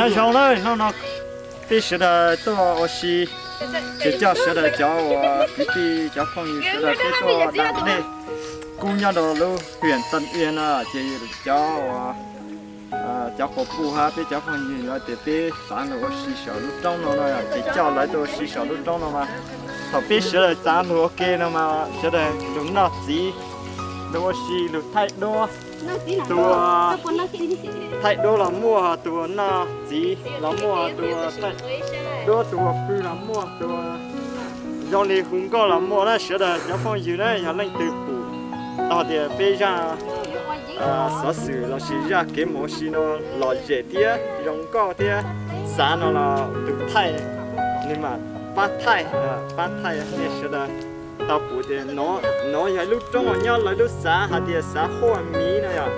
Zoo na, hnub no peb sawv daws tuaj ua si, ces coj sawv daws cov uas kwv tij cov phooj ywg sawv daws peb tuaj da dej kub nyob rau lub huyện Tân Uyên no, ces cov uas cov quas puj hab peb cov phooj ywg lawv tias peb xav lug ua si saum lub roob no no, ces coj lawv tuaj ua si saum lub roob no mas thaum peb sawv daws xav lug ua ke no mas sawv daws lug noj txiv, lug ua si, lug thaij duab. Tus thaij duab los muaj, tus noj txiv los muaj, tus thaij duab, tus ua pw los muaj, tus zoo li hu nkauj los muaj na. Sawv daws cov phooj ywg na, yog leej twg pum tau tias peb zaj xov xwm lossis zaj kev mus ua si no lom zem thiab zoo nkauj thiab xav no los tus thaij nws mam pab thaij, pab thaij nej sawv daws tau pum tias no yog ib lub roob uas nyob lawv lub xav hais tias xav Huaj Miv no yog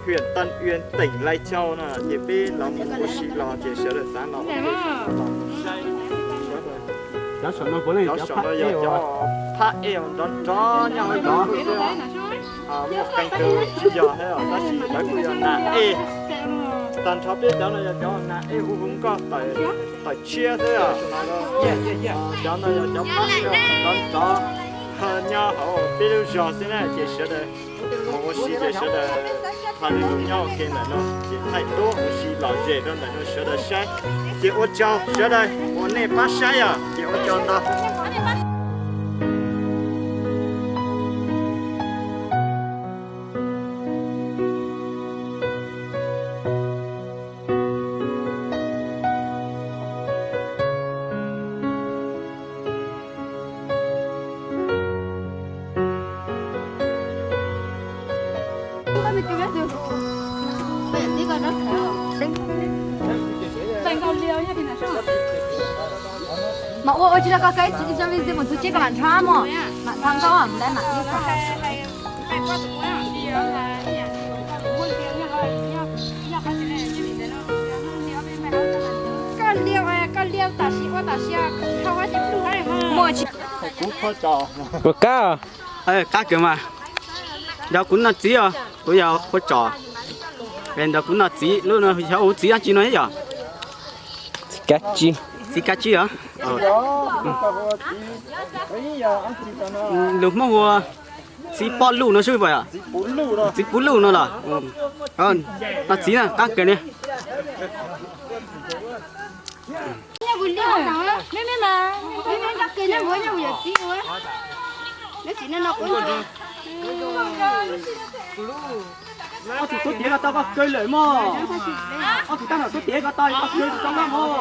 huyện Tân Uyên, tỉnh Lai Châu no, ces peb los mus ua si los ces sawv daws xav los ua ke, los saib. Cov saum no yog cov phab ej nrov nrov nyob hauv lub xwb, muaj qee tus tsis yog thiab tab sis lawv kuj yog nas ej. Tag nrho peb cov no yog cov nas ej hu hu nkauj tawm tshiab xwb os. Cov no yog cov phab ej nrov nrov nyob hauv peb lub zos xwb na, ces sawv daws mus ua si ces sawv daws hais lus nyob ua ke ntawm no ces thaij duab ua si lom zem rau ntawm no sawv daws saib. Ces ua tsaug sawv daws uas nej pab saib os, ces ua tsaug ntau. Mas ua ua tsis tau koj kawg, ib tsoom video mus ntxuav tseb koj mam nrho mog, mam nrho nkauj mam ntaib mam ib. Koj liau, koj liau tam sim ua tam sim muaj. Kuv qhov tso. Puas qab? Qab kawg mas. Nrog kuv noj txiv os, kuv yog qhov tso. Nrog kuv noj txiv, lub no yog ua txiv dab tsi no yom? Txiv kab tsib. Txiv kab tsib os. Lus Hmoob hu ua txiv pob luj no xwb puas yog? Txiv puv luj no los? Noj txiv na, qab kawg li. Ob tug tuav tiav ko tau koj kaw lawm mog. Ob tug tab tom tuav tiav ko tau koj kaw tau mog.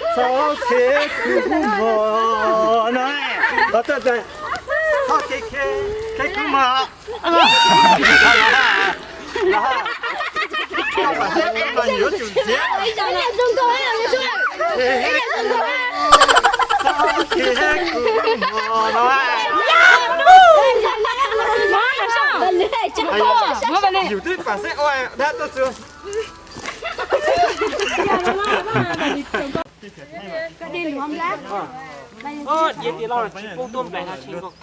Txhob khe kuv mog no. Txhob khe, khe kuv mog. Yus twb pam xeb ua dab tuaj txug. Ces tis los tsis pub tuaj npes no tsis nkaus.